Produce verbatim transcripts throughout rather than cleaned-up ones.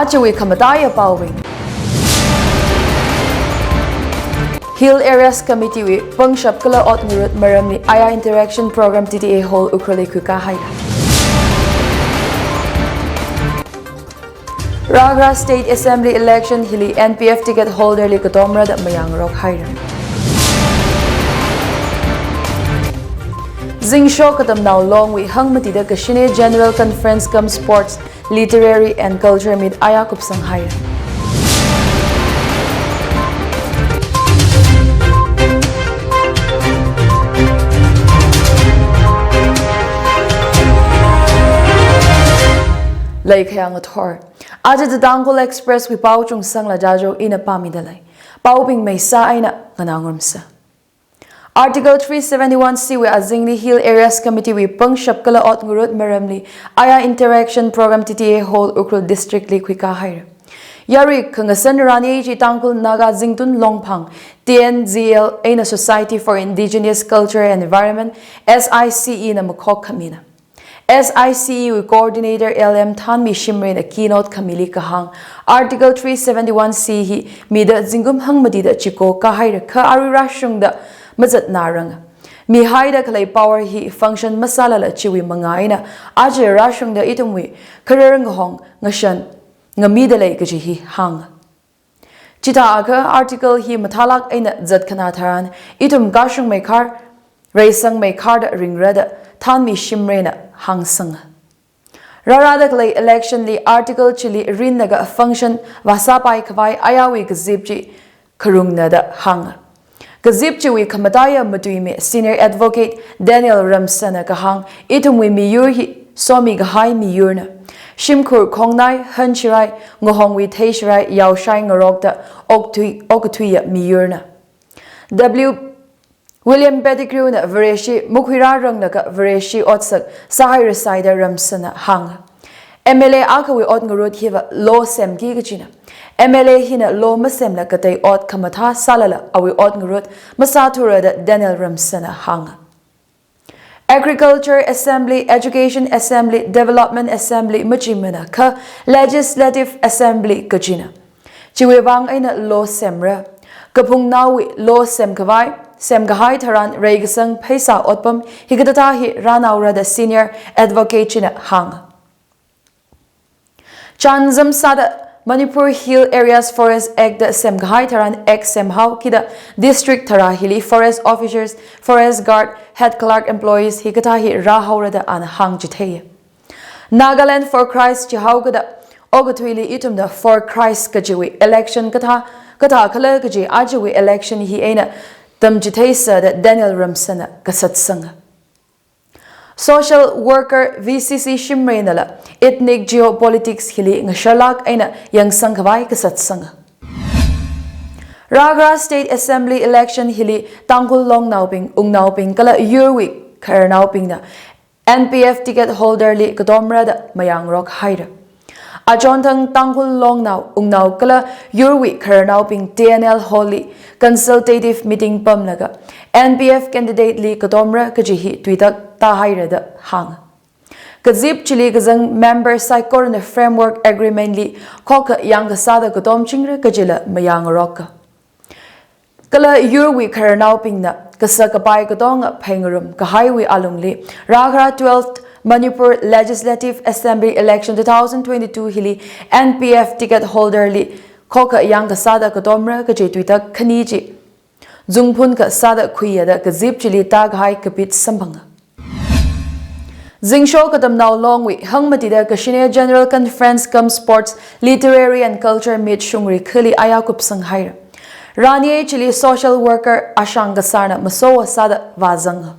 Ajawui khamataiya paobing. Hill Areas Committee wui pangshap kala ot ngarut maramli aya interaction program T T A Hall Ukhrulli khuikā haira. Rāra State Assembly election hili N P F ticket holder li katomra da mayāngarok haira. Zingsho Katamnao Longwui hangmatida kashine General Conference cum Sports, Literary and Culture Meet aya kupsang haira. Leikhayang athor. Aja The Tangkhul Express wui pao chungsangla jajo ina pāmida lei. Paobing meisā eina nganā ngarumsa. Article three seventy-one C wui azingli Hill Areas Committee wui pangshap kala ot ngarut maramli aya interaction program T T A Hall Ukhrul District li khuikā haira. Yarui khangasan rani chi Tangkhul Naga Zingtun Longphang, T N Z L eina Society for Indigenous Culture and Environment, S I C E na makhok khamina. S I C E wui coordinator L M Thanmi Shimrayna keynote khamili kahāng, Article three seventy-one C hi mida zingkum hangmatida chiko kahaira kha arui rāshungda mazatnaranga. Mihaida khalei power hi function masālala chiwui mangā eina aja rāshungda ithumwui kharar ngahong ngashan ngamida lei kaji hi hānga. Chithākha article hi mathālāk eina zatkhanā tharan ithum kashungmeikhar, reisangmeikharda ringra da Thanmi Shimrayna hāngsanga. Rārada khalei election li article chili rinlaga function vāsāpai khavai ayawui kazip chi kharungna da hānga. Kazip chiwui khamataiya matuimi Senior Advocate Daniel Ramsana kahāng, ithumwui miyur hi somi kahai miyurna. Shimkhur khongnai, hanchirai, ngahongwui theishirai, yaoshai ngarokta okthui, okathuiya miyurna. W William Pettigrewna Vareshi makhuirāranglaga Vareshi otsak sāhaira saida Ramsana hānga. M L A akhawui ot ngarut hiva law semki kachina. M L A hina law masemla katei ot khamathā sālala awui ot ngarut masāthura da Daniel Ramsana hānga. Agriculture Assembly, Education Assembly, Development Assembly machimana kha Legislative Assembly kachina. Chiwui vang eina law semra. Kaphungnaowui law semkhavai, semkahai tharan reikasang pheisā otpam hikathāthā hi rānaora da Senior Advocate china hānga. Chānjam sāda Manipur Hill Areas Forest Act da semkahai tharan Act semhao kida district tharā hili forest officers, forest guard, head clerk employees hikathā hi rāhaora da ana hāngchitheiya. Nagaland for Christ chihaokida okathuili ithumna for Christ kajiwui election kathā, kathākhala kaji ajawui election hi eina tamchitheisa da Daniel Ramsana kasatsanga. Social worker V C C Shimraynala ethnic geopolitics hili ngasharlāk eina yangsangkhavai kasatsanga. Rāra State Assembly election hili Tangkhul longnaobing, wungnaobing kala yurwui khararnaobingna N P F ticket holder li katomra da mayāngarok haira. Achonthang Tangkhul longnao, wungnao kala yurwui khararnaobing T N L Hall li consultative meeting pamlaga N P F candidate li katomra kaji hi tuitak tāhaira da hānga. Kazip chili kazang member saikorana framework agreement li khokha yangkasāda katomchingra kajila mayāngaroka. Kala yurwui khararnaobingna kasā kapai katonga pheingarum kahaiwui alungli Rāra twelfth Manipur Legislative Assembly Election two thousand twenty-two hili N P F ticket holder li khokha yangkasāda katomra kaji tuitak khani chi zungphun kasāda khuiya da kazip chili tākahai kapit samphanga. Zingsho Katamnao Longwui hangmatida kashine General Conference cum Sports, Literary and Culture Meet shungri khali aya kupsang haira. Rani chili social worker Ashang Kasarna masowa sāda vāzanga.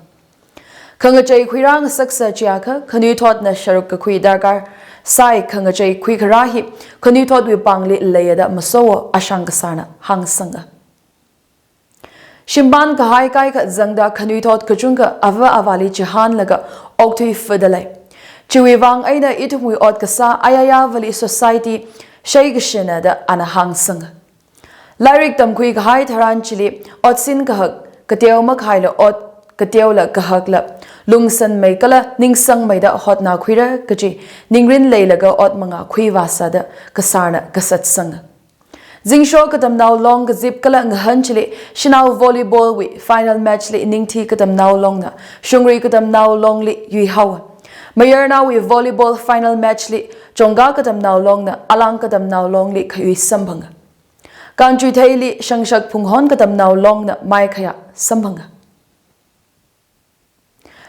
Khangachei khuirāngasaksa chiakha khanuithotna sharuk kakhui darkar sai, khangachei khuikharā hi khanuithotwui pāngli leiya da masowa Ashang Kasarna hāngsanga. Shimpan kahai kaikha zangda khanuithot kachungkha ava avāli chihānlaga okthui fada lei. Chiwui vang eina ithumwui ot kasā ayayāvali society shaikashina da ana hāngsanga. Lairik tamkhui kahai tharan chili otsin kahak kateo makhaila ot kateola kahakla, lungsanmei kala ningsangmeida hotnakhuira kaji ningrin leilaga ot mangā khuivā sāda kasārna kasatsanga. Zingsho Katamnao Long kazip kala ngahān chili shanao volleyball wui final match li Ningthi Katamnao Longna Shungri Katamnao Longli yuihaowa. Mayarnaowui volleyball final match li Chongka Katamnao Longna Alang Katamnao Longli khayui samphanga. Kanchuitheili Shangshak Phunghon Katamnao Longna maikhayā samphanga.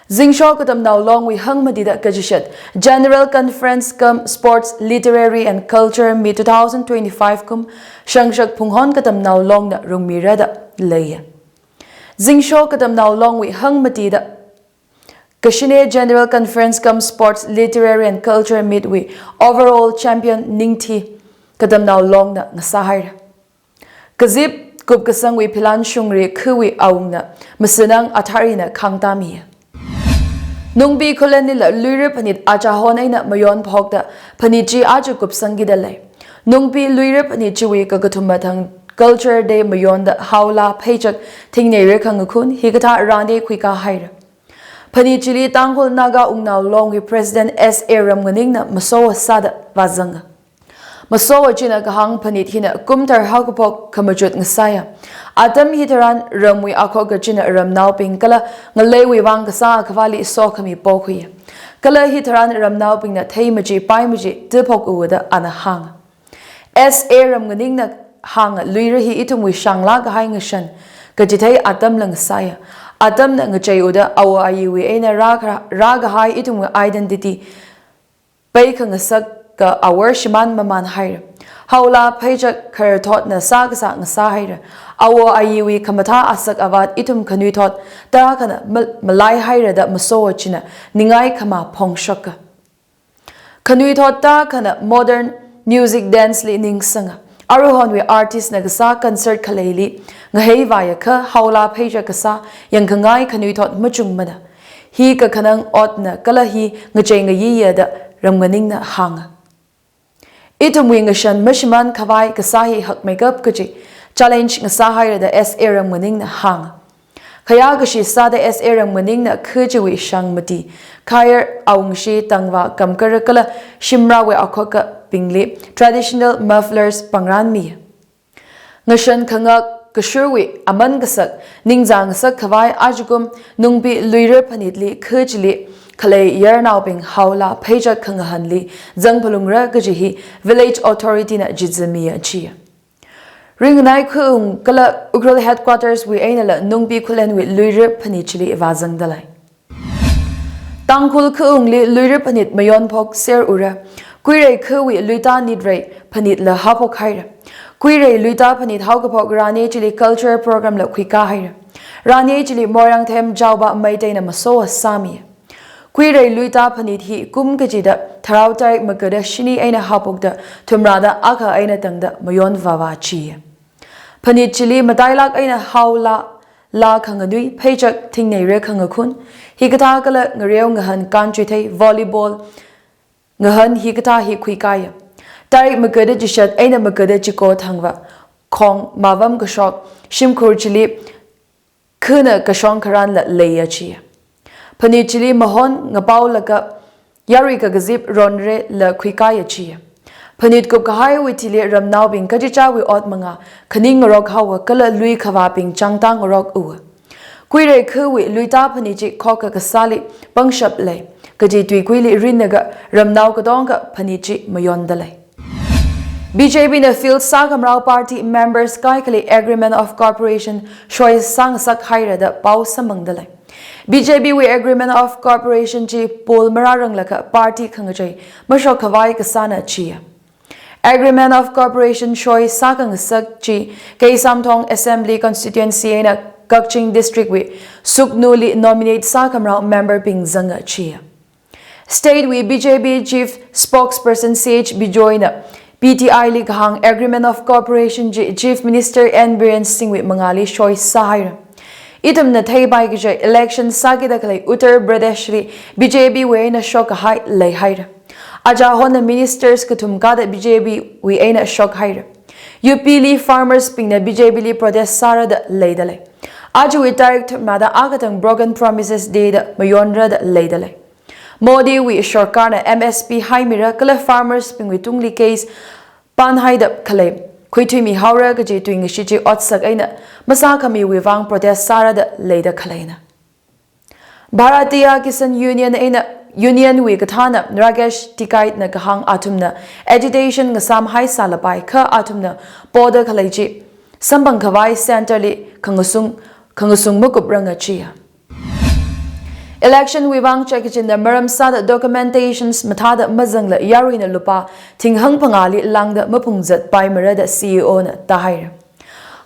Zingsho Katamnao Longwui hangmatida kachishat General Conference cum Sports Literary and Culture Meet two thousand twenty-five kum Shangshak Phunghon Katamnao Longna rungmirada leiya. Zingsho Katamnao Longwui hangmatida kashine General Conference cum Sports Literary and Culture Meet wui overall champion Ningthi Katamnao Longna ngasāhaira. Kazip kupkasangwui philan Shungri khawui awungna Masanang Atharina khāngtāmiya. Nungpi Khullenlila luira phanit achahon eina mayon phokta phanit chi aja kupsangkida lei. Nungpi luira phanit chiwui kakathuma thang Culture Day mayonda haola pheichak thingneira khangakhun hikathā rane khuikāhaira. Phanit chili Tangkhul Naga Wungnao Longwui President S A Ramnganingna masowa sāda vāzanga. Masowa china kahāng phanit hina kum tharā haokaphok khamachut ngasāya. Atam hitharan ramwui akhoka china ramnaobing kala ngaleiwui vang kasā akhavāli sokhami pokhuiya. Kala hitharan ramnaobingna theimachi paimachi tuphok uda ana hānga. S A Ramnganingna hānga luira hi ithumwui shānglāk kahai ngashan kachithei atamla ngasāya. Atamna ngachei uda awo ayiwui eina rākha-, rākahai ithumwui identity peikhangasak ka awor shimān mamānhaira. Haola pheichak khararthotna sākasā ngasāhaira. Awo ayiwui khamathā asak avāt ithum khanuithot tarākhana ma-, malaihaira da masowa china ningai khamā phongshoka. Khanuithot tarākhana modern music dance li ningsanga. Aruihonwui artist na kasā concert khaleili ngaheivāyakha haola pheichak kasā yangkhangai khanuithot machungmana. Hi kakhanang otna kala hi ngachei ngayiya da Ramnganingna hānga. Ithumwui ngashan mashimān khavai kasā hi hakmeikap kaji challenge ngasāhaira da S A Ramnganingna hānga. Khayā kashi sāda S A Ramnganingna kha chiwui shāng mati, khayar, awungshi, tangvā, kamkara kala shimrāwui akhokabingli traditional mufflers pangranmi. Ngashan khangak kashurwui aman kasak, ningzāngasak khavai ajakum Nungpi luira phanitli kha chili khalei yarnaobing haola pheichak khangahānli zangphalungra kaji hi village authority na chizimiya chiya. Ringnai Khaung kala Ukhrul headquarters wui einala Nungpi Khullenwui luira phanit chili vāzangda lei. Tangkhul Khaungli luira phanit mayon phokser ura. Kuirei khawui luita nitrei phanitla haophokhaira. Kuirei luita phanit haokaphok rane chili cultural program la khuikāhaira. Rane chili Moirangthem Jaoba Meiteina masowa sāmi. Kuirei luita phanit hi kum kachida Tharao tarik magada shini eina haophokta thumrāda akha eina tangda mayon vāvā chiya. Phanit chili matailāk eina haola, laa khanganui, pheichak thingneira khangakhun, hikathā kala ngareo ngahān kanchuithei volleyball ngahān hikathā hi khuikāya. Tarik magada chishat eina magada chiko thangvā khong mavam kashok shimkhur chili khana kashong kharanla leiya chiya. Phanit chili mahon ngapaolaga yarui kakazip ronrela khuikāya chiya. Phanit kupkahaiwui thili ramnaobing kachichāwui ot mangā khaning ngarok haowa kala lui khavābing changtang ngarok uwa. Kuirei khawui luita phanit chi khokha kasāli pangshap lei. Kaji tuikuili rinnaga ramnao katonga phanit chi mayonda lei. B J P na field sākhamrao party members kaikhali Agreement of Cooperation shoi sāngasakhaira da pao samphangda lei. B J P wui Agreement of Cooperation chi pol marāranglakha party khangachei mashok khavai kasāna chiya. Agreement of Cooperation shoi sākhangasak chi Keisamthong Assembly Constituency eina Kakching District wui Suknuli nominate sākhamrao member bing zanga chiya. State wui B J P Chief Spokesperson C H Bijoyna P T I li kahāng Agreement of Cooperation chi Chief Minister N Biren Singh wui mangāli shoi sāhaira. Ithumna theipai kaji election sākida khalei Uttar Pradesh li B J P wui eina shokkahai leihaira. Achahonna ministers kathum kāda B J P wui eina shokhaira. U P li farmers bingna B J P li protest sāra da leida lei. Ajawui tarik thumnada akatang Broken Promises Day da mayonra da leida lei. Modiwui sorkarna M S P haimira kala farmers bingwui tungli case panhaida khalei khuithuimi haora kaji tuingashit chi otsak eina masākhamiwui vang protest sāra da leida khaleina. Bharatiya Kisan Union eina Union wui kathāna Rakesh Tikaitna kahāng athumna agitation ngasāmhai sālapai kha athumna poda khalei chi samphang khavai centre li khangasung, khangasung makupranga chiya. Election wui vang chai kachinda maram sāda documentations mathāda mazangla yaruina lupā thing hangphangāli lāngda mapungzatpaimara da C E O na tāhaira.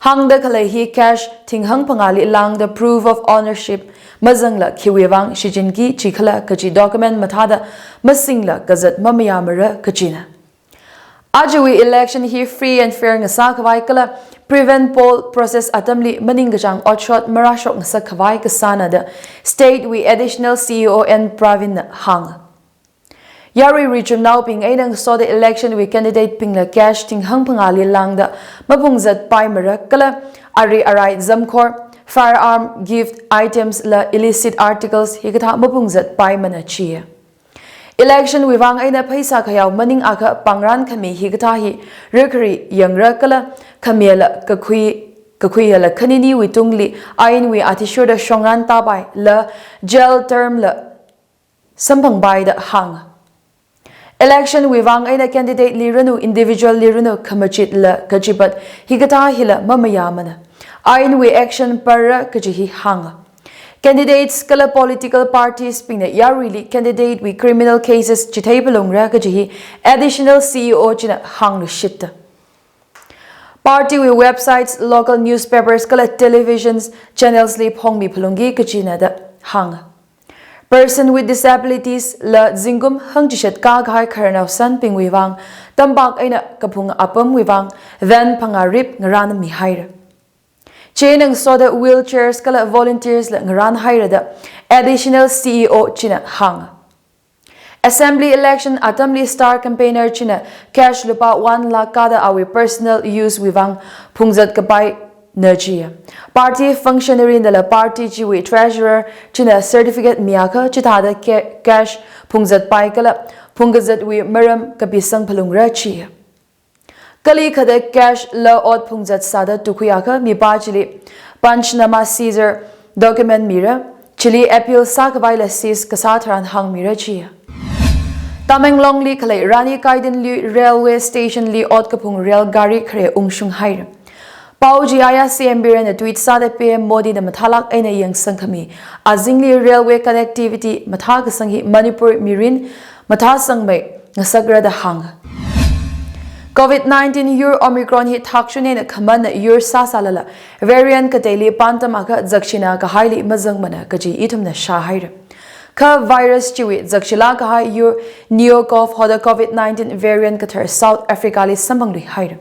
Hāngda khalei hi cash thing hangphangāli lāngda proof of ownership mazangla khiwui vang shichinki chikhala kaji document mathāda masingla kazat mamayāmara kajina. Ajawui election hi free and fair ngasā khavai kala pre-ven poll process atamli maningkachāng otshot marāshok ngasak khavai kasāna da state wui additional C E O N Pravin na hānga. Yarui richumnaobing eina ngasoda election wui candidate bingla cash thing hangphangāli lāngda mapungzatpaimara kala ari arai zamkhor, firearm, gift items la illicit articles hikathā mapungzatpaimana chiya. Election wui vang eina pheisā khayao maningakha pāngran khami hikathā hi rikhari yangra kala khamila kakhui, kakhuila khaniniwui tungli ainwui athishurda shongran tāpaila jail term la samphangpaida hānga. Election wui vang eina candidate li ranu, individual li ranu khamachitla kachipat hikathā hila mamayāmana. Ainwui action parra kaji hi hānga. Candidates kala political parties bingna yaruili candidate wui criminal cases chithei phalungra kaji hi additional C E O china hāngluishitta. Party wui websites, local newspapers kala televisions channels li phongmi phalungki kajina da hānga. Person with disabilities la zingkum hangchishat kākahai khararnao sanbingwui vang tampak eina kaphung apamwui vang van phangā rip ngarānmihaira. Chieina ngasoda wheelchairs kala volunteers la ngarānhaira da additional C E O china hānga. Assembly election atamli star campaigner china cash lupā one lakh kāda awui personal use wui vang phungzat kapaina chiya. Party functionary nala party chiwui treasurer china certificate miakha chithāda ca-, cash phungzatpai kala phungkazatwui maram kapisang phalungra chiya. Kali khada cash la ot phungzat sāda tukhuiakha mipā chili Panchnama seizure document mira, chili appeal sākhavaila seize kasā tharan hāngmira chiya. Tamenglongli khalei Rani Gaidinliu railway station li ot kaphung rail gari khare ungshunghaira. Pao chi aya C M Birenna tweet sāda P M Modi na mathālāk eina yangsangkhami azingli railway connectivity mathākasang hi Manipur mirin mathāsangmei ngasakra da hānga. Covid nineteen yur Omicron hi thakshun eina khamanna yur sāsālala variant kateili pāntamakha zakshina kahaili mazangmana kaji ithumna shāhaira. Kha virus chiwui zakshilāk kahai yur NeoCov hoda Covid nineteen variant kathar South Africa li samphangluihaira.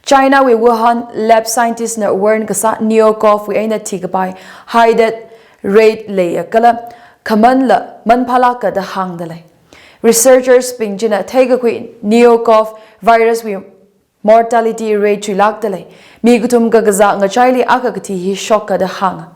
China wui Wuhan lab scientist na warn kasā NeoCov wui eina thikapai high death rate leiya kala khamanla manphālāka da hāngda lei. Researchers bing china theikakhui NeoCov virus wui mortality rate chuilākda lei. Mi kathum kakazā ngachaili akha kathi hi shokka da hānga.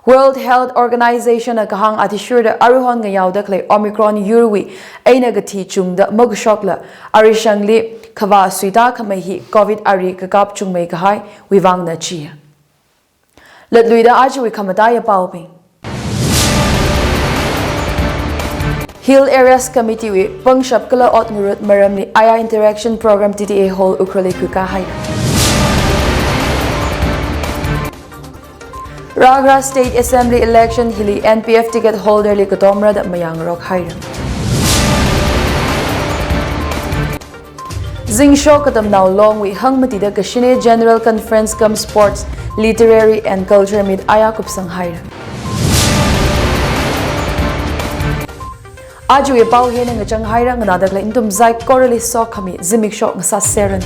World Health Organization na kahāng athishurda aruihon ngayaoda khalei Omicron yurwui eina kathi chungda makashokla arishangli khavā suitā khamei hi Covid ari kakap chungmei kahaiwui vangna chiya. Latluida ajawui khamataiya paobing. Hill Areas Committee wui pangshap kala ot ngarut maramli aya interaction program T T A Hall Ukhrulli khuikāhaira. Rāra State Assembly election hili N P F ticket holder li katomra da mayangrokhaira. Zingshok Katamnao Longwui hangmatida kashine General Conference cum Sports, Literary and Culture Meet aya kupsanghaira. Ajawui pao hina ngachanghaira, nganāda khalei nathum saikorali sokhami zimiksho ngasāseranu.